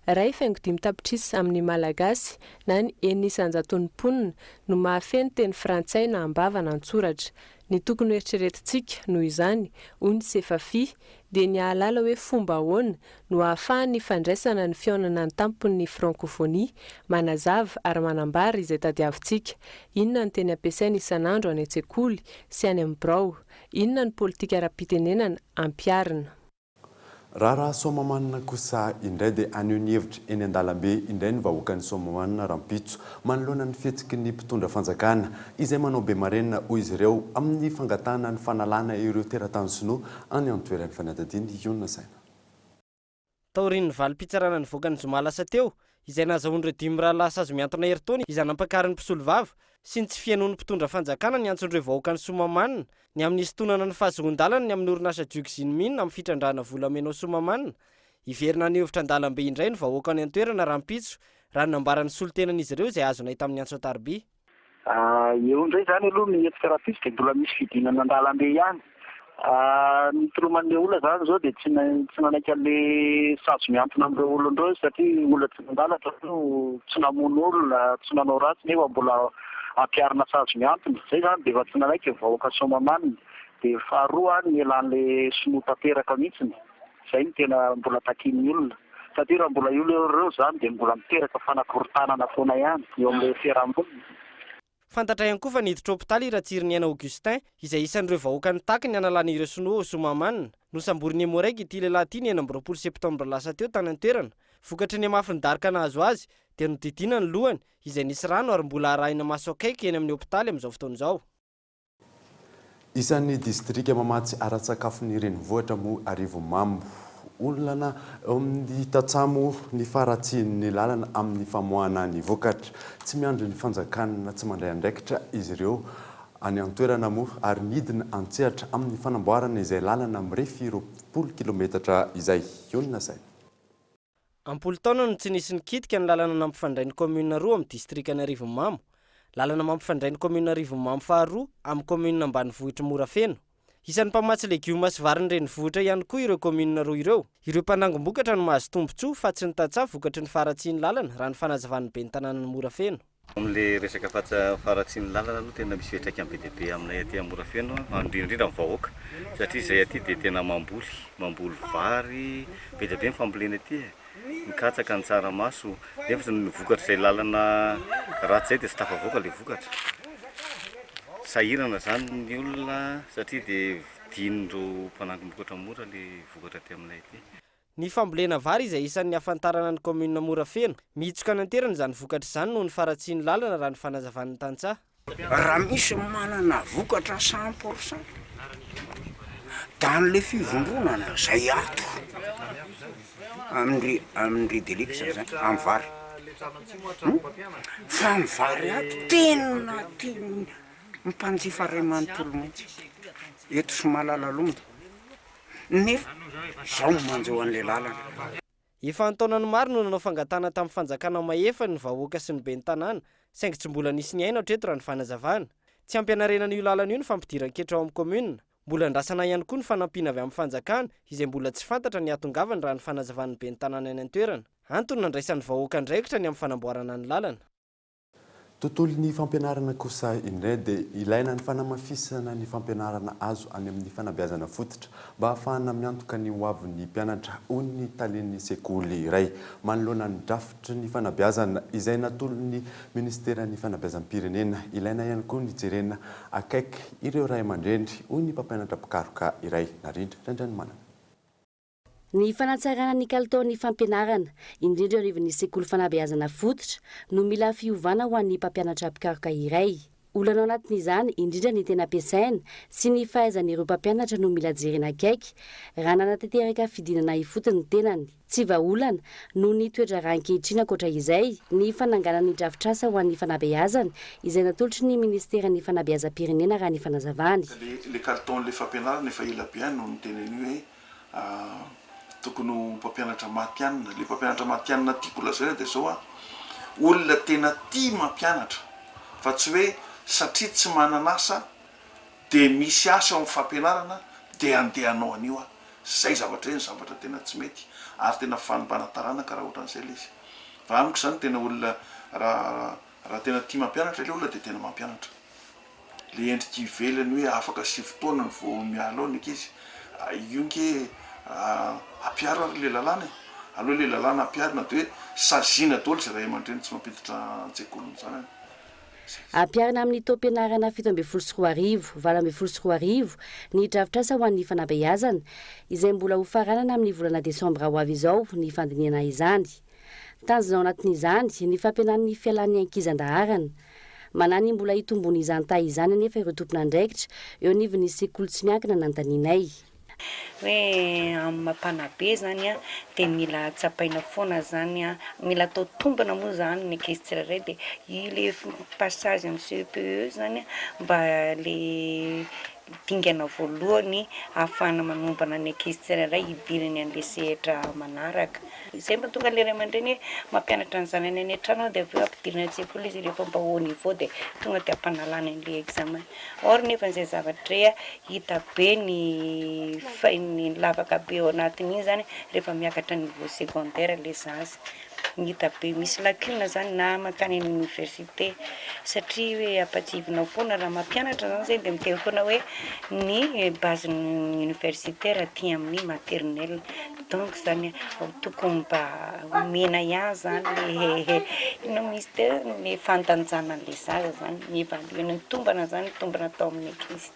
S20: 1,5 tapitrisa amin'ny Malagasy na ny 6% mponina no mahafehy ny teny frantsay na am-bava na an-tsoratra. Ny tokony hoeritreretintsika, noho izany, hoy ny Sefafi, dia ny hahalala hoe fomba ahoana no ahafahan'ny fandraisana ny fihaonana an-tampon'ny Frankôfônia manazava ary manambara izay tadiavintsika, inona ny teny ampiasaina isan'andro any an-tsekoly sy any amin'ny birao, inona ny politika ara-pitenenana ampiharina.
S5: Raharaha Soamahamanina kosa indray dia haneho ny hevitra eny an-dalambe indray ny vahoakan'i Soamahamanina rahampitso manoloana ny fihetsiky ny mpitondra fanjakana izay manao be marenina hoy izy ireo amin'ny fangatahana ny fanalana ireo teratany sinoa any an-toerany fanadihadiana Ionona Saina.
S16: Taorian'ny valim-pitsarana nivoaka ny zoma lasa teo, izay nahazahoan'ireo dimy mirahalahy sazy mihantona herintaona izay nampakarin'ny mpisolovava sy ny tsy fihainoan'ny mpitondra fanjakana ny antson'ireo vahoakan'i Soamahamanina ny amin'ny hisintonana ny fahazoan-dalana ny amin'ny orinasa Juxin Mine amin'ny fitrandrahana volamena ao Soamahamanina. Hiverina haneho hevitra an-dalambe indray ny vahoaka any an-toerana rahampitso, raha ny nambaran'ny solontenan'izy ireo izay azonay tamin'ny antso an-tariby.
S21: Eo indray izany aloha ny hetsika rahampitso dia mbola misy fidinana an-dalambe ihany. Ny toloman'ilay olona izany izao dia tsy tsy nanaiky an'ilay sazy mihantona amin'ireo olona ireo izy satria olona tsy nangalatra ireo, tsy namono olona, tsy nanao ratsy nefa mbola ampiharina sazy mihantona. Izay izany dia efa tsy nanaiky ny vahoaka Soamahamanina. Dia faharoa ny nialan'ilay sinoa tanteraka mihitsy. Izay no tena mbola takian'ny olona. Satria raha mbola io ireo izany dia mbola miteraka fanakorontanana foana ihany eo amin'ilay fiarahamonina.
S16: Fantatra ihany koa fa niditra hopitaly i Ratsiriniaina Augustin, izay isan'ireo vahoaka nitaky ny hanalana ireo sinoa ao Soamahamanina. Nosamborin'ny Emmo-Reg ity lehilahy ity ny 26 septambra lasa teo tany an-toerana. Vokatry ny hamafin'ny daroka nahazo azy, dia nodidiana ny lohany, izay nisy rano ary mbola arahina maso akaiky eny amin'ny hopitaly amin'izao fotoana izao.
S5: Isan'ny distrika mamatsy ara-tsakafo ny renivohitra moa Arivonimamo. Olana eo amin'ny tantsaha moa ny faharatsian'ny lalana amin'ny famoahana ny vokatra. Tsy miandry ny fanjakana tsy mandray andraikitra izy ireo any an-toerana moa ary midina an-tsehatra amin'ny fanamboarana izay lalana mirefy 20 kilometatra izay. Ionona saina.
S16: Am-polo taona no tsy nisy nikitika ny lalana nampifandray ny kaominina roa amin'ny distrikan'Arivonimamo. Lalana mampifandray ny kaominina Arivonimamo faharoa amin'ny kaominina ambanivohitr'i Morafeno. Isan'ny mpamatsy legioma sy vary ny renivohitra ihany koa ireo kaominina roa ireo. Ireo mpanangom-bokatra no mahazo tombontsoa fa tsy ny tantsaha vokatry ny faharatsian'ny lalana, raha ny fanazavan'ny ben'ny tanànan'i Morafeno.
S22: Amin'ilay resaka faharatsian'ny lalana aloha tena misy fiantraikany be dia be aminay aty Morafeno, indrindra indrindra ny vahoaka satria izay aty dia tena mamboly, mamboly vary, be dia be ny fambolena aty e, ny katsaka, ny tsaramaso, nefa ny vokatr'izay lalana ratsy izay dia tsy tafavoaka ilay vokatra. Sahirana izany ny olona satria dia vidian'ireo mpanangom-bokatra mora ilay vokatra aty aminay aty.
S16: Ny fambolena vary izay isan'ny ahafantarana ny kaominina Morafeno. Mihitsoka any an-toerana izany vokatra izany noho ny faharatsian'ny lalana raha ny fanazavan'ny tantsaha.
S3: Raha misy manana vokatra 100% dan'le fivondronana zay ato amindry amindry Delix zany amin'ny vary hum fa ny vary ato tena tian'ny mpanjifa ray manontolo mihitsy eto Soamahalalonda nefa zao no manjo an'le lalana.
S16: Efa an-taonany maro no nanao fangatahana tamin'ny fanjakana mahefa ny vahoaka sy ny ben'ny tanàna, saingy tsy mbola nisy nihaino hatreto raha ny fanazavana. Tsy ampy hanarenana io lalana io ny fampidiran-ketra ao amin'ny kaominina. Mbola andrasana ihany koa ny fanampiana avy amin'ny fanjakana, izay mbola tsy fantatra ny hahatongavany raha ny fanazavan'ny ben'ny tanàna any an-toerana. Antony nandraisan'ny vahoaka andraikitra ny amin'ny fanamboarana ny lalana.
S5: Tontolon'ny fampianarana kosa indray dia ilaina ny fanamafisana ny fampianarana azo any amin'ny fanabeazana fototra mba hahafahana miantoka ny hoavin'ny mpianatra, hoy ny talen'ny sekoly iray. Manoloana ny drafitry ny fanabeazana izay natolon'ny minisiteran'ny fanabeazam-pirenena, ilaina ihany koa ny jerena akaiky ireo ray aman-dreny, hoy ny mpampianatra mpikaroka iray, Narindra Randrianomanana.
S1: Ny fanatsarana ny kalitaon'ny fampianarana, indrindra eo anivon'ny sekoly fanabeazana fototra, no mila fiovana ho an'ny mpampianatra mpikaroka iray. Olana ao anatin'izany indrindra ny tena ampiasaina sy ny fahaizan'ireo mpampianatra no mila jerena akaiky raha nanatanteraka fidinana ifotony ny tenany. Tsy vahaolana, noho ny toe-draharaha ankehitriny ankoatra izay, ny fananganana ny drafitrasa ho an'ny fanabeazana, izay natolotry ny minisiteran'ny fanabeazam-pirenena raha ny fanazavany.
S17: Le kalitaon'le fampianarana efa ela be any no niteny an'io hoe Tokony ho mpampianatra matihanina. Ilay mpampianatra matihanina tiako lazaina dia izao an, olona tena tia mampianatra fa tsy hoe satria tsy manana asa dia misy asa eo amin'ny fampianarana dia handeha hanao an'io aho. Izay zavatra izay no zavatra tena tsy mety ary tena fanimbana taranaka raha ohatran'izay ilay izy. Fa amiko izany tena olona raha raha tena tia mampianatra ilay olona dia tena mampianatra. Le endrika ivelany hoe afaka 9 taona no vao miala ao ny ankizy, io nge ampiaro ary le lalàna e! Aleo le lalàna ampiharina de hoe saziana daholo ze ray aman-dreny tsy mampiditra an-tsekoly ny zanany. Zay.
S1: Ampiharina amin'ny taom-pianarana 2017, 2018 ny drafitrasa ho an'ny fanabeazana, izay mbola hofaranana amin'ny volana desambra ho avy izao ny fandinihana izany. Tanjona ao anatin'izany ny fampihenana ny fialan'ny ankizy an-daharana. Manahy ny mbola hitombon'izany taha izany anefa ireo tompon'andraikitra eo anivon'ny sekoly tsy miankina nanontanianay.
S7: Hoe amin'ny maha mpanabe zany dia mila tsapaina foana zany, mila atao tombana moa zany ny ankizy tsirairay dia io le passage amin'ny CEPE zany mba le Dingana voalohany ahafahana manombana ny ankizy tsirairay hidirany an'ilay sehatra manaraka. Izay no mahatonga ilay ray aman-dreny hoe mampianatra ny zanany any an-trano dia avy eo ampidirina any an-tsekoly izy rehefa mba haut niveau dia tonga dia ampanalana an'ilay examen. Or nefa izay zavatra izay hita be ny ny lavaka be ao anatin'iny izany rehefa miakatra niveau secondaire ilay zaza. Hita be misy lacune zany na mankany amin'ny université satria hoe ampatsiahivinao foana raha mampianatra zany zay dia miteny foana hoe ny base ny universitaire aty amin'ny maternelle donc zany tokony mba omena ihany zany le inona moa izy teo le fandanjana an'le zaza zany ny évaluer-na ny tombana zany tombana atao amin'ny ankizy.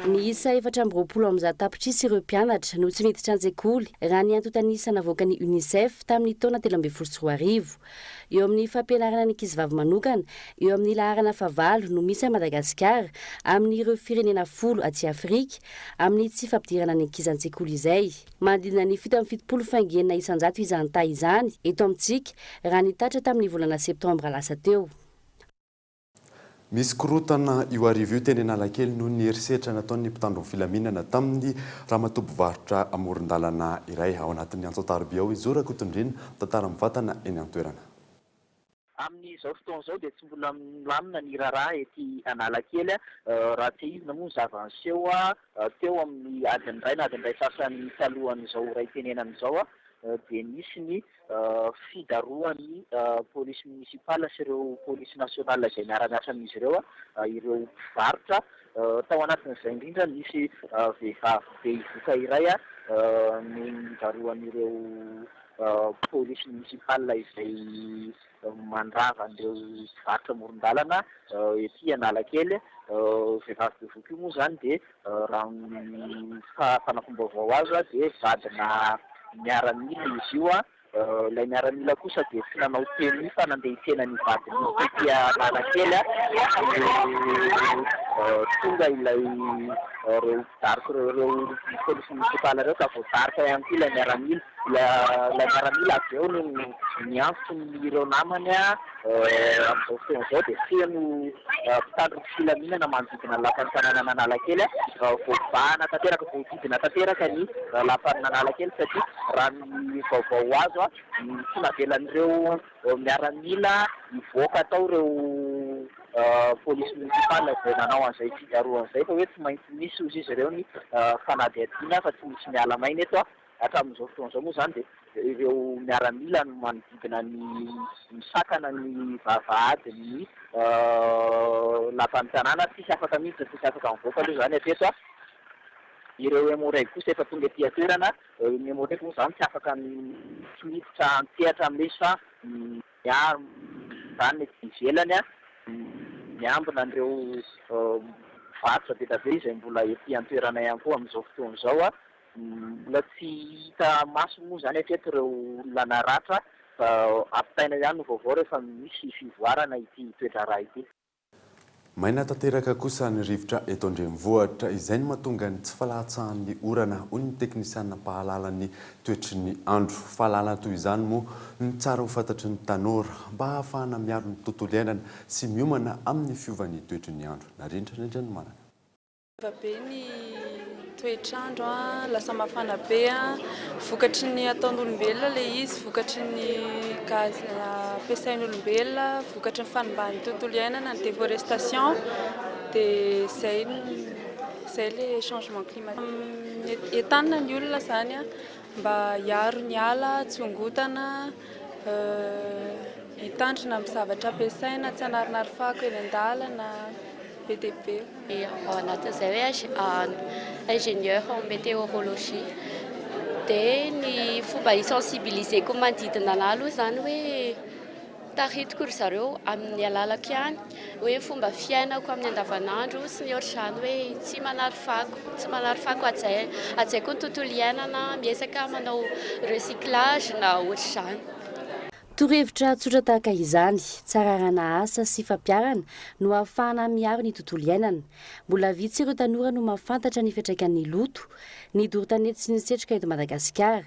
S1: Miisa 124 tapitrisa ireo mpianatra no tsy miditra an-tsekoly, raha ny antontan'isa navoakan'ny Unicef tamin'ny taona 2013. Eo amin'ny fampianarana ny ankizivavy manokana, eo amin'ny laharana fahavalo no misy an'i Madagasikara amin'ireo firenena folo aty Afrika amin'ny tsy fampidirana ny ankizy an-tsekoly izay. Manodidina ny 77 faingo 6% izany taha izany eto amintsika raha ny tatra tamin'ny volana septambra lasa teo.
S5: Misy korontana io hariva io teny Analakely noho ny herisetra nataon'ny mpitandro ny filaminana tamin'ny ramatoa mpivarotra amoron-dalana iray. Ao anatin'ny antso an-tariby ao i Zo Rakotondriana, mitantara mivantana eny an-toerana.
S23: Amin'izao fotoana izao dia tsy mbola milamina ny raharaha ety Analakely. Raha tsiahivina moa ny zava-niseho teo amin'ny adiny iray na adiny iray sasany talohan'izao ora itenenana izao dia nisy ny fidarohan'ny polisy municipale sy ireo polisy nationale izay miara-miasa amin'izy ireo ireo mpivarotra. Tao anatin'izay indrindra nisy vehivavy behivoka iray no nodarohan'ireo polisy municipale izay mandrava an'ireo mpivarotra amoron-dalana ety Analakely. Vehivavy bevoka io moa izany dia raha ny fanampim-baovao azo dia vadina. miaramila izy io. Ilay miaramila kosa dia tsy nanao tenue fa nandeha hitsena ny vadiny tety Analakely no tonga ilay ireo mpidaroka ireo, ireo polisy municipal ireo ka voadaroka ihany koa ilay miaramila. Ilay miaramila avy eo no niantso ireo namany. Amin'izao fotoana izao dia feno mpitandro ny filaminana manodidina ny lapan'ny tanànan'Analakely. Voabahana tanteraka, voahodidina tanteraka ny lapan'Analakely satria raha ny vaovao azo, tsy navelan'ireo miaramila hivoaka tao ireo polisy municipal izay nanao an'izay fidarohana izay fa hoe tsy maintsy misy hozy izy ireo ny fanadihadiana fa tsy misy miala maina eto. Hatramin'izao fotoana izao moa izany dia ireo miaramila no manodidina ny misakana ny vavahadin'ny lapan'ny tanàna, tsisy afaka miditra, tsisy afaka mivoaka aloha izany hatreto. Ireo Emmo-Reg kosa efa tonga ety an-toerana, ny Emmo-Reg moa izany tsy afaka tsy miditra an-tsehatra amin'ilay izy fa miaro izany ety ivelany, miambina an'ireo mpivarotra be dia be izay mbola ety an-toerana ihany koa amin'izao fotoana izao. Mbola tsy hita maso moa izany hatreto ireo olona naratra fa ampitaina ihany ny vaovao rehefa misy fivoarana ity toe-draharaha ity.
S5: Maina tanteraka kosa ny rivotra eto an-drenivohitra, izay no mahatonga ny tsy fahalatsahan'ny orana, hoy ny teknisiana mpahalala ny toetry ny andro. Fahalalana toy izany moa no tsara ho fantatry ny tanora mba hahafahana miaro ny tontolo iainana sy miomana amin'ny fiovan'ny toetry ny andro. Narindra Randrianomanana.
S6: Miova be ny toetr'andro, lasa mafana be, vokatry ny ataon'olombelona ilay izy, vokatry ny gaz ampiasain'olombelona, vokatry ny fanimban'ny tontolo iainana, ny déforestation, dia izay izay ilay changement climatique. Entanina ny olona izany mba hiaro ny ala, tsy hongotana, hitandrina amin'ny zavatra ampiasaina, tsy hanarinary fako eny an-dalana. Be dia be.
S8: Ao anatin'izay hoe ingénieur en météorologie. Dia ny fomba hi-sensibiliser-ko ny manodidina anà aloha izany hoe taritiko ry zareo amin'ny alalako ihany hoe ny fomba fiainako amin'ny andavanandro sy ny ohatr'izany hoe tsy manary fako, tsy manary fako, hajaiko ny tontolo iainana, miezaka manao recyclage na ohatr'izany.
S4: Torohevitra tsotra tahaka izany, tsara arahana asa sy fampiharana no ahafahana miaro ny tontolo iainana. Mbola vitsy ireo tanora no mahafantatra ny fiantraikan'ny loto, ny doro tanety sy ny setroka eto Madagasikara.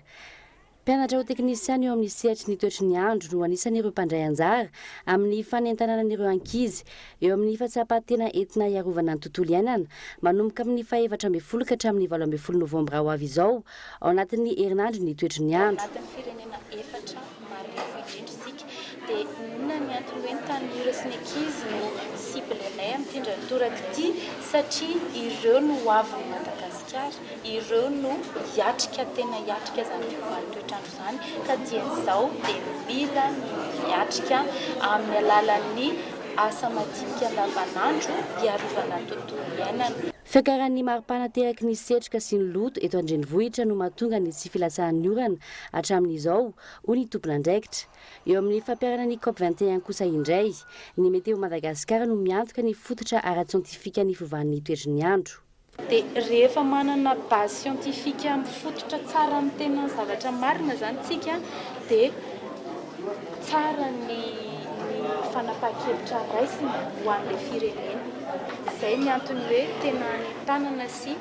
S4: Mpianatra ho teknisiana eo amin'ny sehatry ny toetry ny andro no anisan'ireo mpandray anjara amin'ny fanentanana an'ireo ankizy eo amin'ny fahatsapan-tena entina hiarovana ny tontolo iainana manomboka amin'ny faha 14 ka hatramin'ny 18 novambra ho avy izao ao anatin'ny herinandro ny toetry ny
S12: Ao
S4: andro.
S12: anatin'ny firenena efatra marefo indrindra isika. Dia inona ny antony hoe ny tanora sy ny ankizy no cible-nay amin'ity indray mitoraka ity? Satria ireo no hoavin'i Madagasikara, ireo no hiatrika, tena hiatrika izany fiovan'ny toetr'andro izany. Ka dieny izao dia mila ny miatrika amin'ny alalan'ny asa madinika andavanandro hiarovana ny tontolo iainana.
S4: Fiakaran'ny maripana ateraky ny setroka sy ny loto eto an-drenivohitra no mahatonga ny tsy filatsahan'ny orana hatramin'izao, hoy ny tompon'andraikitra. Eo amin'ny fampiharana ny Cop 21 kosa indray, ny Météo Madagascar no miantoka ny fototra ara-tsiantifikan'ny fiovan'ny toetry ny andro.
S12: Dia rehefa manana base scientifique mifototra tsara amin'ny tena zavatra marina izany tsika dia tsara ny ny fanapahan-kevitra raisina ho an'ilay firenena. Izay ny antony hoe tena anentanana sy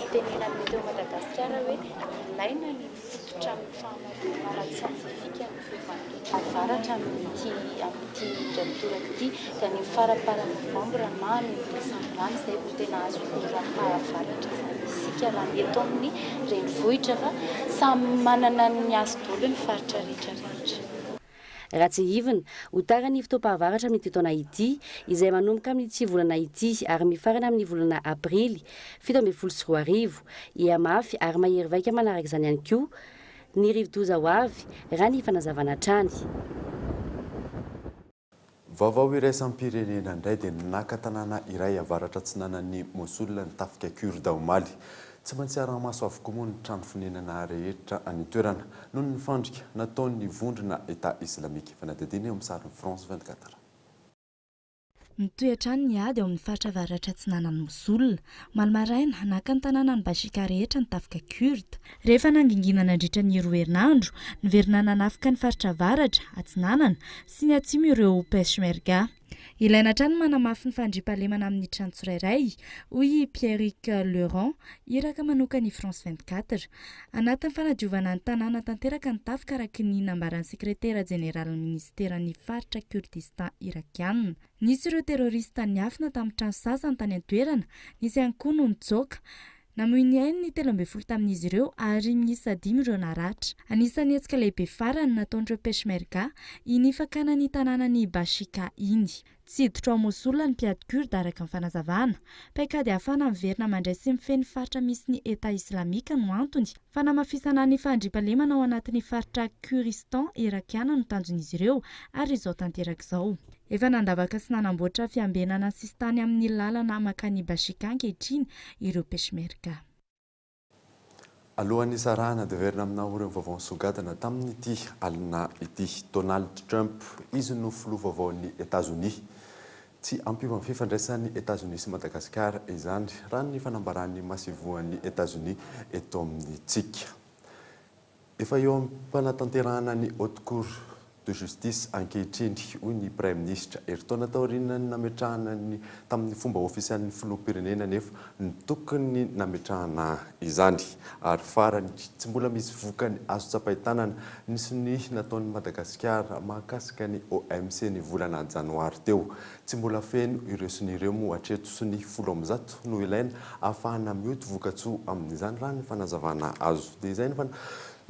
S12: itenenan'ny Météo Madagasikara hoe ilaina ny mifototra amin'ny fahamarinana ara-tsiantifika ny fiovan'ny avaratra amin'ity amin'ity indray mitoraka ity dia any amin'ny faramparan'ny novambra na any amin'ny desambra any izay vao tena azo oram-pahavaratra izany isika raha ny eto amin'ny renivohitra fa samy manana ny azy daholo ny faritra rehetra rehetra.
S4: Raha tsiahivina, ho tara ny fotoam-pahavaratra amin'ity taona ity, izay manomboka amin'ity volana ity ary mifarana amin'ny volana aprily 2017. Hihamafy ary mahery vaika manaraka izany ihany koa ny rivodoza ho avy, raha ny fanazavana hatrany.
S5: Vaovao iraisam-pirenena indray dia naka tanàna iray avaratra atsinanan'i Mosul ny tafika Kurde omaly. Tsy maintsy araha-maso avokoa moa ny trano fonenana rehetra any an-toerana noho ny fandrika nataon'ny vondrona Etat Islamika. Fanadihadiana eo amin'ny sarin'ny France 24.
S2: Mitohy hatrany ny ady ao amin'ny faritra avaratra atsinanan'i Mosul. Omaly maraina, naka ny tanànan'i Bashika rehetra ny tafika Kurde. Rehefa nangingina nandritra ny roa herinandro, niverina nanafika ny faritra avaratra, atsinanana, sy ny atsimo ireo Peshmerga. Ilaina hatrany ny manamafy ny fandriampahalemana amin'ny trano tsirairay, hoy i Pierrick Leurent, iraka manokan'ny France 24. Anatin'ny fanadiovana ny tanàna tanteraka ny tafika araka ny nambaran'ny sekretera jeneralin'ny minisiteran'ny faritra Kurdistan Irakiana. Nisy ireo terorista niafina tamin'ny trano sasany tany an-toerana, nisy ihany koa no nitsoaka. Namoy ny ainy ny 13 tamin'izy ireo ary miisa dimy ireo naratra. Anisan'ny hetsika lehibe farany nataon'ireo Peshmerga iny fakana ny tanànan'i Bashika iny. Tsy hiditra ao Mosul ny mpiady Kurde araka ny fanazavana. Paikady ahafahana miverina mandray sy mifehy ny faritra misy ny Etat Islamika no antony. Fanamafisana ny fandriampahalemana ao anatin'ny faritra Kuristan Irakiana no tanjon'izy ireo ary izao tanteraka izao. Efa nandavaka sy nanamboatra fiambenana sisintany amin'ny lalana mankany Bashika ankehitriny ireo Peshmerga.
S5: Alohan'ny hisarahana dia averina aminao ireo vaovao nisongadina tamin'ity alina ity. Donald Trump, izy no filoha vaovaon'i Etazonia. Tsy hampiova ny fifandraisan'i Etazonia sy Madagasikara izany, raha ny fanambaran'ny masoivohon'i Etazonia eto amintsika. Efa eo am-panatanterahana ny Haute Cour de Justice ankehitriny, hoy ny Praiminisitra. Herintaona taorian'ny nametrahana ny tamin'ny fomba ofisialin'ny Filoham-pirenena anefa no tokony nametrahana izany. Ary farany, tsy mbola misy vokany azo tsapain-tanana ny sonia nataon'i Madagasikara mahakasika ny OMC ny volana janoary teo. Tsy mbola feno ireo sonia ireo moa hatreto. Sonia 110 no ilaina ahafahana mioty vokatsoa amin'izany raha ny fanazavana azo. Dia izay no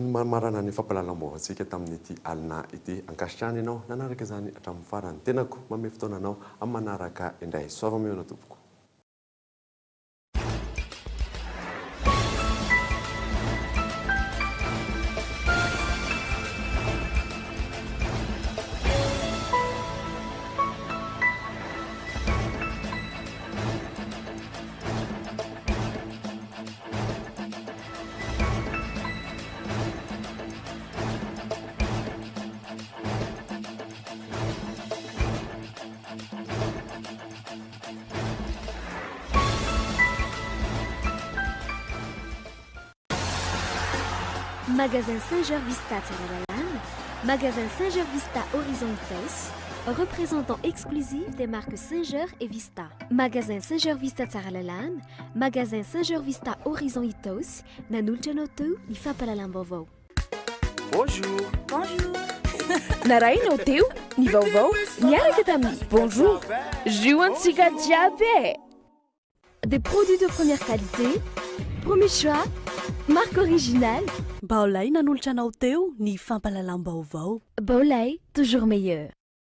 S5: mamarana ny fampahalalam-baovaontsika tamin'ity alina ity. Ankasitrahana ianao nanaraka izany hatramin'ny farany. Tenako manome fotoana anao amin'ny manaraka indray. Soava mihaona tompoko.
S1: Magasin Singer Vista Tsaralalàna, Magasin Singer Vista Horizon Itaosy, représentant exclusif des marques Singer et Vista. Magasin Singer Vista Tsaralalàna, Magasin Singer Vista Horizon Itaosy, nanolotra anao teo ny fampahalalam-baovao.
S9: Bonjour.
S1: Bonjour.
S10: Narahinao teo ny vaovao niaraka tamin'ny Bonjour. Jus antsika jiaby e!
S1: Des produits de première qualité, premier choix, marque originale.
S24: Baolai nanolotra anao teo ny fampahalalam-baovao.
S1: Baolai, toujours meilleur.